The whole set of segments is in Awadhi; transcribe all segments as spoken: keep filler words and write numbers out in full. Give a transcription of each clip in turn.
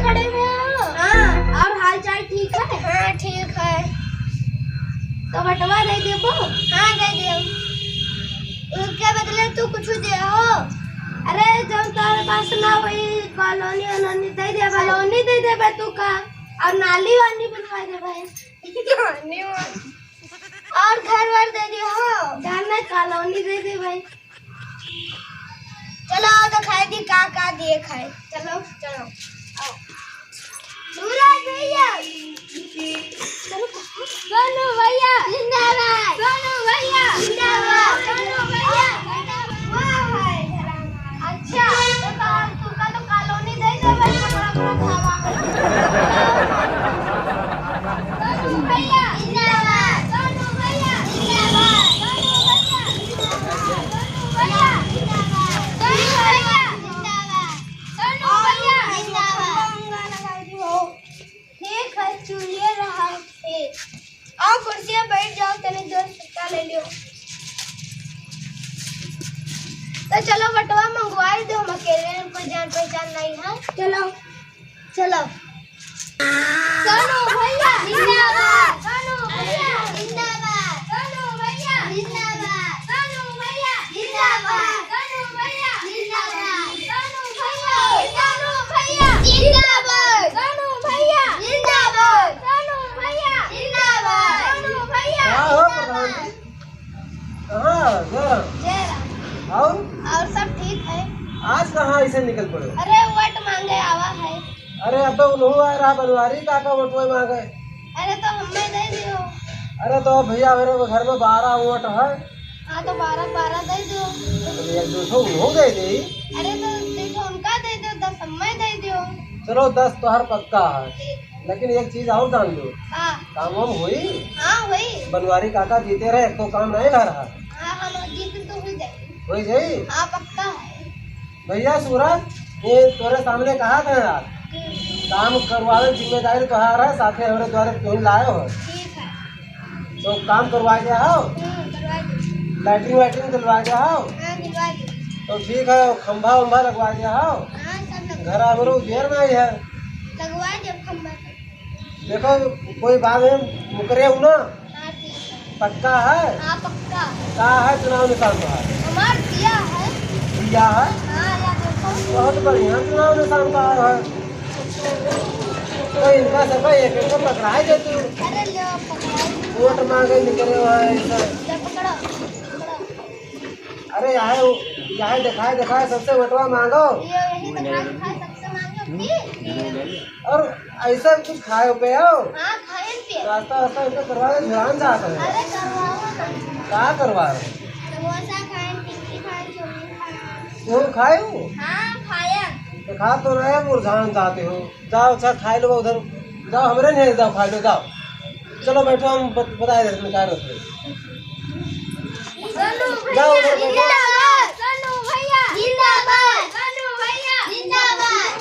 बड़े में हो? हाँ। और हाल चाल ठीक है? हाँ, ठीक है। तो बटवा दे देबो? हाँ, दे देब। उसके बदले तू कुछ दे हो? अरे, जब तोरे पास ना होई, कॉलोनी वॉलोनी दे देबे। कॉलोनी दे देबे तू का? और नाली वाली बनवा देबे। नाली वाली। और घर वर दे दे हो? घर में कॉलोनी दे देबे। चलो, आओ, दिखाई दी का का दिए खाए। चलो, चलो, आओ। सूरज भैया। सोनू भैया। जिंदाबाद। सोनू भैया। जिंदाबाद। सोनू भैया। वाह भाई। अच्छा, तो का-, तुमका तो कॉलोनी दे देबे, बड़ा बड़ा ढाबा। सोनू भैया। जिंदाबाद। सोनू भैया। जिंदाबाद। सोनू भैया। जिंदाबाद। सोनू भैया। जिंदाबाद। सोनू भैया। जिंदाबाद। ठीक है, चुनिए रहा है। आओ, कुर्सिया बैठ जाओ, तनी देर सुस्ता ले लियो। तो चलो, बटवा मंगवाई दो, हम अकेले हैं, कोई जान पहचान नहीं है। चलो, चलो। सोनू भैया जिंदाबाद। सोनू भैया जिंदाबाद। सोनू भैया जिंदाबाद। सोनू भैया जिंदाबाद। सोनू भैया जिंदाबाद। सोनू भैया, सोनू भैया जिंदाबाद। सोनू भैया जिंदाबाद। सोनू भैया जिंदाबाद। सोनू भैया का हो जिंदाबाद। प्रधान जी? कहाँ है? जय राम। जय राम। और? और सब ठीक है। आज कहाँ ऐसे निकल पड़े? अरे, वोट मांगे आवा है। अरे, अब तो उन्हों आ रहा बनवारी, काका वोट मांगे। अरे, तो हमें दे दियो। अरे, तो भैया, मेरे घर में बारह वोट है। हाँ, तो बारह, बारह दे दो। अरे, एक दो ठो उन्हों दे दे। अरे, तो दो ठो उनका दे दो, दस हमें दे दो। चलो, दस तो हर पक्का है। ठीक। लेकिन एक चीज और जान लो। हाँ। काम वाम होई? हाँ, होई। बनवारी काका जीते रहे, एक तो काम नहीं भर रहा। हाँ, हम जीते तो हो जाए। हो जाई? हाँ, पक्का है। भैया सूरज, ये तोरे सामने कहा था यार, हम्म। काम करवावे जिम्मेदारी तोहार है, साथे हमरे द्वारे तुम लाए हो। ठीक है। तो काम करवा दे हो? हम्म, करवा दे। लैट्रिन वैट्रिन दिलवा दे हो? हाँ, दिलवा दे। तो ठीक है, खंभा वंभा लगवा दे हो? हाँ, सब लगवा दे। घर हमरो उजेर नहीं है। लगवा दे खंभा सब। देखो, कोई बात नहीं, मुकरे हो ना? हाँ, ठीक है। पक्का है? हाँ, पक्का। का है चुनाव निशान तोहार? हमार दिया है। दिया है? हाँ, या देखो। बहुत बढ़िया चुनाव निशान तोहार है। तो इनका सब एक एक को पकड़ाए दे तू। अरे लो, पकड़ाओ। वोट मांगे निकले हुआ है इधर। ले पकड़ो, पकड़ो। अरे यहाँ, यहाँ दिखाए, दिखाए सबसे वोटवा मांगो। ये यही दिखाए, दिखाए सबसे मांगो, फिर? और ऐसा कुछ खाए पे हो? हाँ, खाए पे। नाश्ता वास्ता इनका करवा दे, ध्यान जाता है। अरे, करवाओ ना। का करवा रहे? समोसा खाए, टिक्की खाए, चाउमीन खाए। तुम खाए हो? हाँ, खाए। तो खा तो रहे, मुरझान जाते हो। जाओ, अच्छा, खाए लो उधर। जाओ, हमरे नहीं, जाओ, खाए लो, जाओ। चलो, बैठो, हम बत-, बताए देते हैं, क्या रहते हैं। सोनू जाओ, भैया उधर बैठो। जिंदाबाद। सोनू भैया जिंदाबाद। सोनू भैया जिंदाबाद।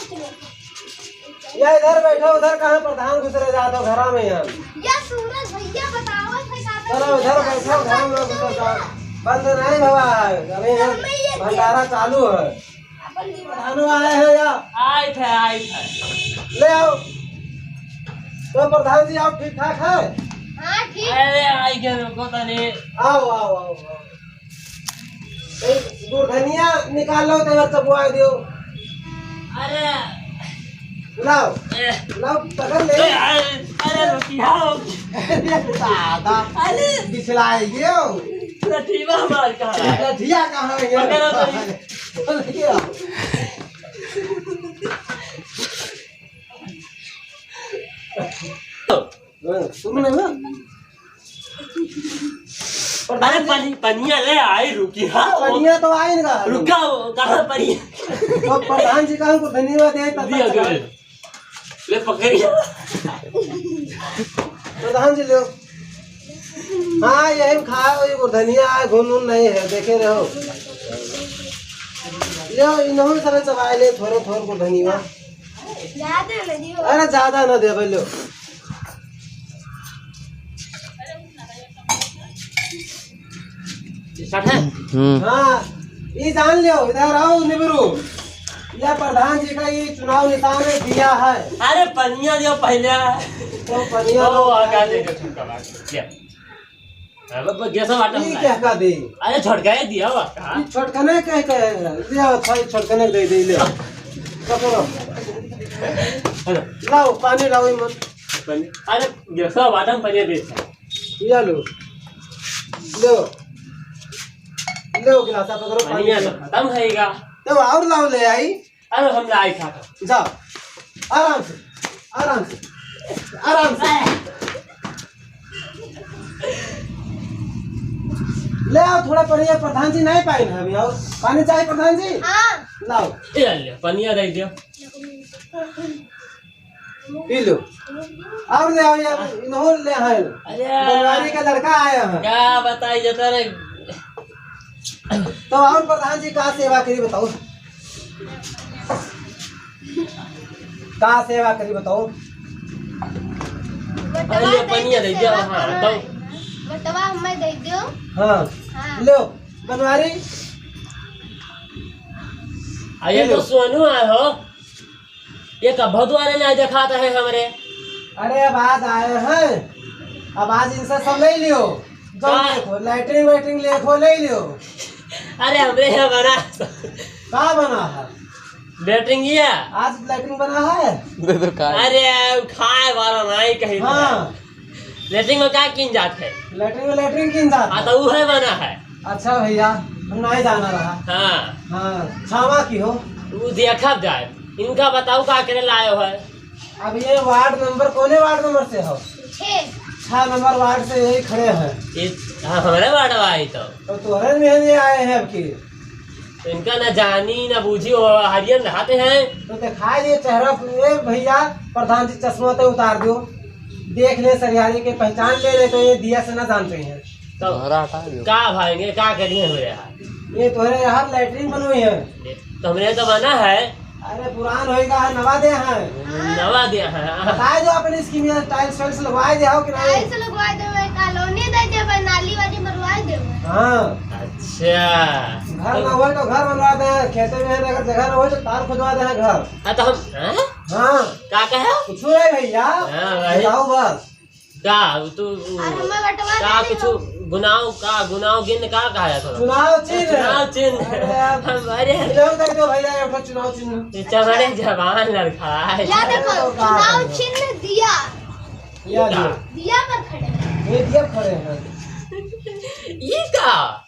या इधर बैठो, उधर कहाँ प्रधान घुसरे जात हो घरा में यहाँ? या सूरज भैया बतावत है का चलो उधर बैठो, घर में घुसरे जाओ। बंद नहीं भवा है, अभी यहाँ भंडारा चालू है। प्रधानो आए हैं या? आए थे, आए थे। ले आओ। तो प्रधान जी आप ठीक ठाक है? हाँ, ठीक। अरे, आई के रुको तनी। आओ, आओ, आओ, आओ। ए, गुरधनिया निकाल लो, तेरा चबुआ दियो। अरे। लाओ। ए। लाओ, पकड़ ले। ए, अरे, अरे, रोटी खाओ। दादा। अरे। बिछलाए गयो। लठीवा मार कहाँ है? लठिया कहाँ है? पकड़ो तो। बोलिए। हाँ, सुन ले ना। अरे पानी, पनिया ले आई, रुकी, हाँ। पनिया तो आई ना। रुका, वो कहाँ पनिया? तो प्रधान जी का हमको धन्यवाद है, तब दिया तक गया। ले पकड़िया। प्रधान जी लो। हाँ, यही में खाओ, ये धनिया है, घुन उन नहीं है, देखे रहो। यो, इन्हों सारे चबाए ले, थोड़े थोड़े को धनिया। ज्यादा ना दियो। अरे, ज्यादा ना दे, बोलो। स्टार्ट है? हम्म। हाँ, ये जान लियो, इधर आओ, निबरू। या प्रधान जी का ये चुनाव निशान है, दिया है। अरे पनिया दियो पहिले। तो पनिया ओ, दो। आ, का दे दे तुमका बात। ले। अब, अब गैसा बाटम ये लाए। क्या का दे? अरे छोटका ही दिया हुआ का? ये छोटकने कह के ले आओ, भाई छोटकने दे दे, ले आओ। पकड़ो। हेलो। लाओ, पानी लाओ, ये मत। पानी। अरे गैसा बाटम पनिया दे। या लो। लो। लो गिलासा पकड़ो, पानी पनिया तो पियो। खतम है का? तो और लाओ, ले आई। अरे हम लाई खा खा। जाओ, आराम से, आराम से, आराम से। ले आओ थोड़ा पनिया, प्रधान जी नहीं पाए ना अभी। और पानी चाहिए प्रधान जी? हाँ। लाओ। ये ले, पनिया दे दियो। पी लो। और ले आओ यार, इन्हों ले आए। अरे। बनवारी का लड़का आया है। का बताई जाता रे। तो और प्रधान जी का सेवा करी बताओ? का सेवा करी बताओ? बटवा अरे, दे पनिया दे दे, सेवा हाँ, करो। तो बटवा हमें दे दो। हाँ। हाँ। लो, बनवारी। आ, ये ले तो लो। सोनू आए हो। ये कब दुआरे ना देखाता है हमरे? अरे, अब आज आए हैं, अब आज इनसे सब ले लियो, जो का? लेखो, लैट्रिन वैट्रिन लेखो, ले लियो। अरे, हमरे यहाँ बना। का बना है? लैट्रिन ये? आज लैट्रिन बना है? दे दो का? अरे, खाए वाला नहीं कहीं हाँ। लैट्रिन में का किन जात है? लैट्रिन में लैट्रिन किन जात हाँ, है? तो उहे बना है। अच्छा भैया, हम नहीं जाना रहा। हाँ। हाँ, छावा की हो? वो देखब जाए। इनका बताओ का करे लायो है? अब ये वार्ड नंबर, कौने वार्ड नंबर से हो? छः। छः नंबर वार्ड से यही खड़े हैं। ये, हाँ, हमारे वार्ड आई तो। तो तोहरे में ये आए हैं अब की। तो इनका ना जानी, ना बूझी, वो हरियन रहते हैं। तो दिखाई दे चेहरा, ए भैया, प्रधान जी चश्मा तो उतार दो, देख ले सरियारी के, पहचान ले, ले तो ये दिया से ना जानते हैं। तो तोहरा हटा दो। का भाई, ये का करी है मेरे यहाँ? ये तोहरे यहाँ लैट्रिन बनोई है। तो हमरे तो बना है। अरे पुरान होएगा, नवा दे हैं। नवा दे हैं। बताए दो अपनी स्कीम में, टाइल्स वाइल्स लगवाए दे हो कि नहीं? टाइल्स लगवाए देवे, कॉलोनी दे देवे, नाली वाली मरवाए देवे। हाँ। अच्छा। घर तो ना होए तो घर बनवा दे, खेते में अगर जगह ना होए तो तार खुदवा दे घर। हाँ, तो हम, हाँ? हाँ। का कहे? कुछ नहीं भैया। हाँ, भाई। बताओ बस। का तू, और हमें बंटवा का दे कुछ दो। गुनाव, का गुनाव गिन का कहा जाता है? चुनाव चिन्ह। चुनाव चिन्ह। अरे यार। हम, अरे। चुनाव कर दो भैया, एक ठो चुनाव चिन्ह। ये चमड़े जवान लड़का है। या देखो, तो का चुनाव है? चिन्ह दिया। या का? दिया। दिया पर खड़े हैं। ये दिया पर खड़े हैं। ये का?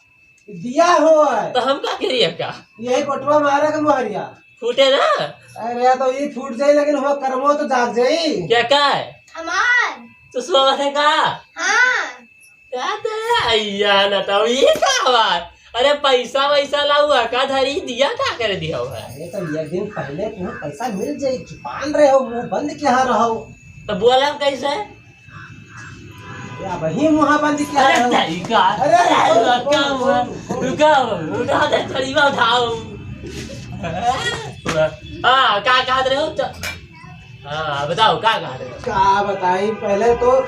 दिया हो है। तो हम का करिए का? यही बटवा मारा के मोहरिया। फूटे ना? अरे तो ये फूट जाई, लेकिन हुआ कर्मो तो जाग जाई। क्या का है? हमार। तो सोवत है का? हाँ। क्या दे? अय्या ना तो ये का बात? अरे पैसा वैसा लाऊ है का? धरी दिया का करे दिया हुआ है? अरे तो एक दिन पहले तुम्हें पैसा मिल जाई, चुपान रहे हो, मुंह बंद किया रहो। तो बोला कैसे? या वही मुहा बंद किया अरे है। दाई का? अरे, अरे, रुको, रुको, रुको, रुको, रुको। रुको, उठा दे, थोड़ी बार उठाओ। हाँ, का कहत रहे हो? च-, हाँ, बताओ, का कहत रहे हो? का बताई, पहले तो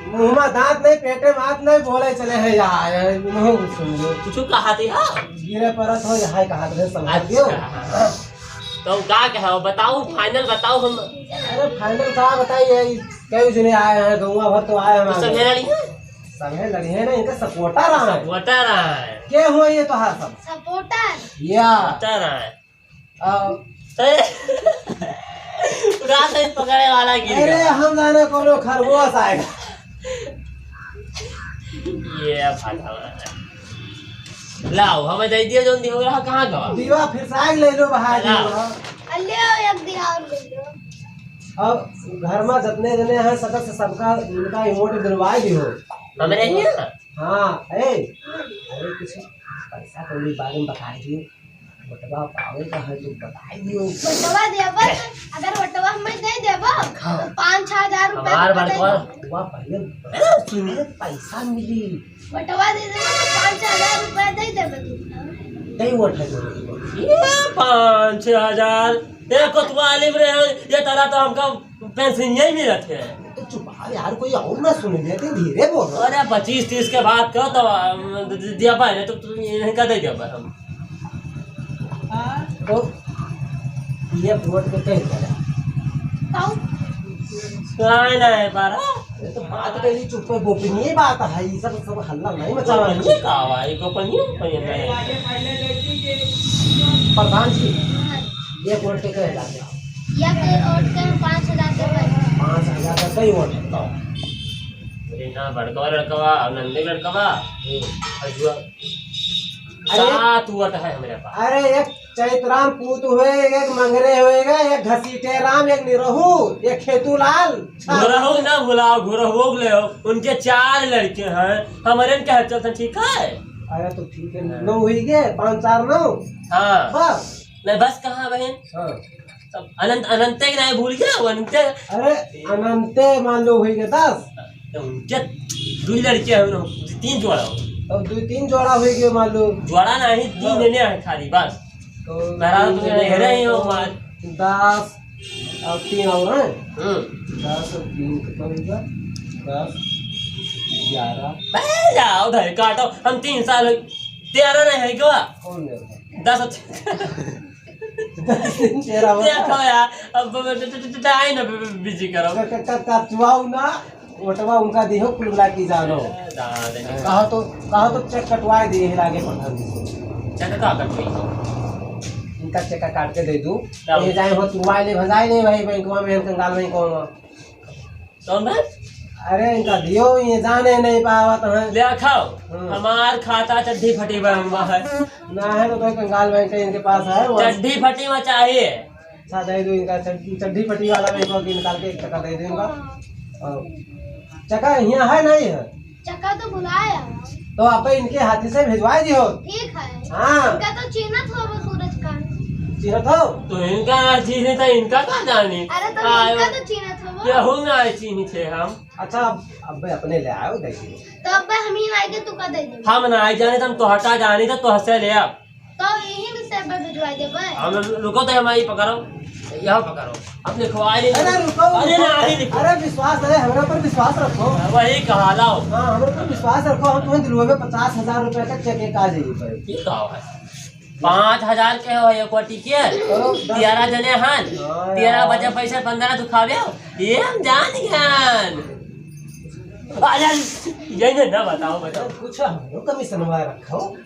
मुँह में दांत नहीं, पेटे में हाथ नहीं, बोले चले हैं यार, यार, मुँह सुन लो। कुछ कहा थी, हाँ? गिरे परत हो, यहाँ कहा थे, समझ अच्छा, गयो? हाँ। तो का कहो, बताओ, final बताओ हम। अरे, final का बताई, ये कई जने आए हैं, गौवा भर तो आए हैं तो हमारे। संगे लड़ी है? संगे लड़ी है ना, इनका supporter है। Supporter है। के हो ये तोहार सब? Supporter। या। Supporter है। आ, अरे, रात में पकड़े वाला गिर अरे, गया। हम जाने कोनो खरगोश आएगा। ये अब भागा हुआ है। लाओ, हमें दे दियो, जौन दियो रहा, कहाँ गवा? दीवा फिर साग ले लो, बाहर लाओ। दीवा। अल्ले, एक दिया और ले लो। अब घर में जितने जने हैं सदस्य, सबका इनका emote दिलवा दियो। हमरे ही है? हाँ, ए, अरे कुछ पैसा कौड़ी बारे में बताई दियो। बटवा पावे का है तो बताई दियो। बटवा देबो तो, अगर बटवा हमें दे देबो, हाँ। तो पाँच छह हजार रुपया हमार तो बटवा। दे देबो। बटवा पहले, ए, सुनिए, पैसा मिली। बटवा दे देबो तो पाँच छह हजार रुपया दे देबो तू। कई वोट है तोरे? ये पाँच छह हजार, ये कोतवाली में रहे, ये तरह तो हमका पेंशन यही मिलत है। तो चुप आ यार, कोई और ना सुने दे, तुम धीरे बोलो। अरे पच्चीस तीस के बात करो तो, अम, द-, द-, दिया भाई ने तो तुम ये नहीं कर दे दिया भाई हम। हाँ। तो ये वोट के कह दे। काऊ? काय नाही बारा? अरे तो बात कही, चुप कर, गोपनीय बात है, ये सब, सब हल्ला नहीं मचावा। गोपनीय का हुआ? ये गोपनीय, गोपनीय नहीं। प्रधान जी, ये वोट के कह दे। ये वोट के पाँच हजार के भाई। पाँच हजार का कई वोट है तो? अरे ना, बड़कवा लड़कवा और नंदे लड़कवा। हम्म। और जो अरे सात वोट है हमारे पास। अरे एक चैतराम पूत हुए, एक मंगरे होएगा, एक घसीटे राम, एक निरहू, एक खेतू लाल। घुरहू ना भुलाओ, घुरहू ले हो। उनके चार लड़के हैं, हमारे इनके हत्या से ठीक है। अरे तो ठीक है, हाँ। नौ हुई गए, पाँच चार नौ। हाँ। बस। नहीं, बस कहाँ बहन? हाँ। तब अनंत, अनंते के नाम भूल गया, वो अनंते। अरे, अनंते मान लो हुई गए दस। तो उनके दुई लड़के हैं, उन्हों-, तीन जोड़ा हो। तब दुई तीन जोड़ा हुई गए मान लो। जोड़ा नहीं, तीन हाँ। जने हैं खाली, बस। तो मेरा तीन तो जने हेरे ही हो, तो मार। दस और तीन और हैं। हम्म। दस और तीन कितना होगा? दस, ग्यारह। बे जाओ, धर काटो, हम तीन साल, तेरह नहीं है क्या? कौन है? दस और तेरा हो। देखो यार, अब ब-, ब-, ब-, ब-, ब-, आई ना ब-, ब-, बिजी करो। क-, क-, क-, कचवाऊ ना, वोटवा उनका दिहो, कुल मिला के जानो। दा-, दा-, कहा तो, कहा तो चेक कटवाए दिए हैं आगे प्रधान जी से। चेक का कटवाई हो? इनका चेक काट के दे दूं। क्या? ये जाए हो, तुरवाए ले, भजाए ले भाई, बैंकवा में हम कंगाल बैंकवा में। कौन बे? अरे, इनका दियो, ये जाने नहीं पावत हैं। ले खाओ, हम्म। हमार खाता चड्ढी फटी बा, हम बा है। ना है तो कोई कंगाल बैंक है, इनके पास है, वो चड्ढी फटी में चाहिए। अच्छा, दे दो इनका चड-, चड्ढी फटी वाला बैंक को निकाल के एक टका दे दो इनका। और चका यहाँ है, नहीं है? चक्का तो भुलाए हैं। तो आप इनके हाथी से भिजवाए दियो। ठीक है। हाँ। इनका तो चिन्हत हो वो सूरज का। चिन्हत हो? तो इनका ना चिन्हे तो इनका का जाने? अरे तो आयो। इनका तो चिन्हत हो वो। केहू ना चिन्हे थे हम। अच्छा, अब, अब अपने ले आयो, दे दियो। तो अब हम ही ना आए तो तू का दे दे? हम ना आए जाने तो हम तो हटा जाने तो, तो हंसे ले अब। तो यही में से अब भिजवा देबे। हम रुको तो हमारी पकड़ो, यहाँ पकड़ो। अब लिखवा ले। अरे रुको, अरे रुको। ना, अरे लिखो। अरे विश्वास है, हमरा पर विश्वास रखो। वही कहा, लाओ। हाँ, हमरा पर विश्वास रखो, हम तुम्हें दिलवा में पचास हजार रुपया का चेक एक आ जाइए पर। ये का है? पाँच हजार के हो एक कोटी के, तो दस तेरह जने हन, हाँ तेरह यार। बजे पैसा पन्द्रह तू खावे हो, ये हम जान गए। अरे, ये ना बताओ, बताओ। कुछ हमरो कमीशन वाला रखो।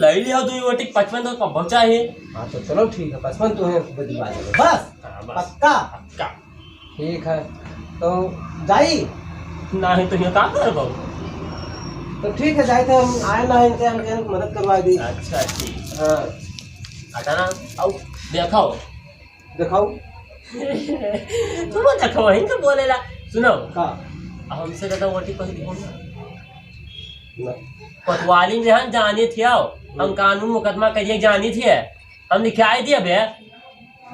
लई लिया दुई वोटिक पचपन तो कब चाहे। हाँ, तो चलो ठीक है, पचपन तो है, बस। हाँ, बस। पक्का? पक्का। ठीक है, तो जाई? नहीं तो ये का करबो? तो ठीक है, जाई तो हम आए ना, इनके, इनके मदद करवा दी। अच्छा, ठीक। हाँ। हटा ना, आओ, देखाओ। देखाओ। तू मत देखाओ, इनका बोलेला। सुनो। का? अब हमसे ज्यादा वोटिक कहीं दिखाओ ना। ना। कोतवाली में हम जाने थे, आओ। हम हम्म। कानून मुकदमा करिए जाने थे। हम लिखाई दिया बे।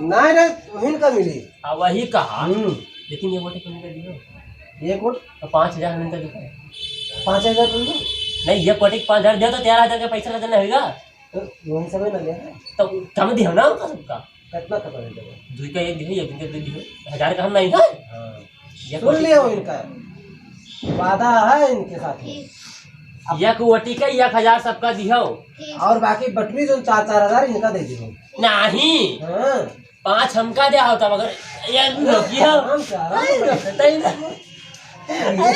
नहीं रे, तुहिन का मिली। आ, वही कहा। हम्म। लेकिन ये वोटिक कहीं कर दियो। ये कोट? तो पाँच हजार हमें कर दिखाए। पाँच हजार तुम दो? नहीं, ये कोटिक पाँच हजार दिया तो तेरह हजार का पैसा लगना होगा। तो वही सब ना लिया। तो कम दियो ना उनका सबका। कितना खत्म हो गया? दुई का एक दिहो, एक दिन का दुई दिहो। हजार का हम नहीं था। हाँ। ये सुन कोटिक लियो इनका। वादा है इनके साथ में। अब एक वोटिक का एक हजार सबका दिहो। और बाकी बटवी जो चार, चार हजार इनका दे दिहो। नहीं। हाँ। पाँच हमका दे आओ तब अगर ये नोकिया। आराम से, आराम से। नहीं, नहीं, नहीं।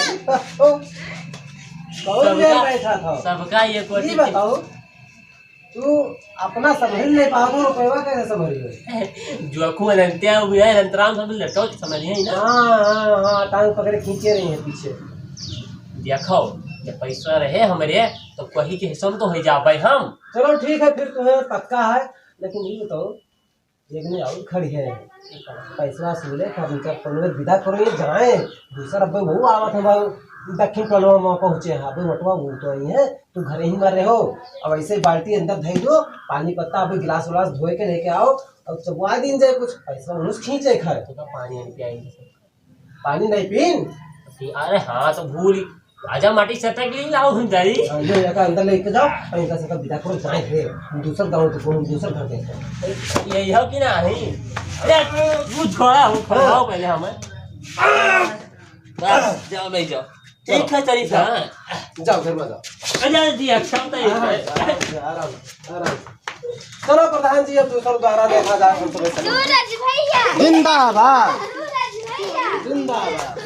कौन सबका, बैठा था? सबका ये कोटी ये बताओ, तू अपना संभल नहीं पाओ तो रुपया कैसे संभलियो? जो अखु अनंत्या हुआ है, अनंतराम सब लटो के संभलिए ही ना। हाँ, हाँ, हाँ, टांग पकड़े खींचे रही है पीछे। देखो, जब पैसा रहे हमरे, तो कोई के हिस्सा में तो हो जाबे हम। चलो ठीक है, फिर तुम्हें पक्का है, लेकिन ये बताओ, एक ने और खड़ी है। पैसवा वसूले, फर्नीचर फर्नीचर विदा करो, ये जाए। दूसर अब्बे वो आवत है, वो दक्षिण टोलवा में पहुँचे हैं। अब्बे मोटवा वो तो आई है, तू घरे ही मर रहे हो। अब ऐसे बाल्टी अंदर धई दो, पानी पत्ता, अब्बे गिलास उलास धोए के लेके आओ, और चबवा दिन जाए कुछ। पैसवा उनुस खींचे खाए। तो का पानी आनी पियाई? पानी नहीं पीन? अरे हाँ, तो भूल। आजा माटी सटक ली, लाओ हम जाई। हाँ, ले जाकर अंदर लेके जाओ, और इनका सबका विदा करो, जाए थे। हम दूसर गाँव तो, हम दूसर घर देते हैं। ये हो कि ना है? अरे, वो छोड़ा, वो खड़ा हो पहले हमें। बस, जाओ, नहीं जाओ। ठीक है, चलिए, हाँ। जाओ, घर में जाओ। अरे, जी, अच्छा, बताइए। आराम से, आराम से, आराम से। चलो प्रधान जी, अब दूसरा द्वारा देखा जाए, हम सब चलो। सूरज भैया। जिंदाबाद। सूरज भैया। जिंदाबाद।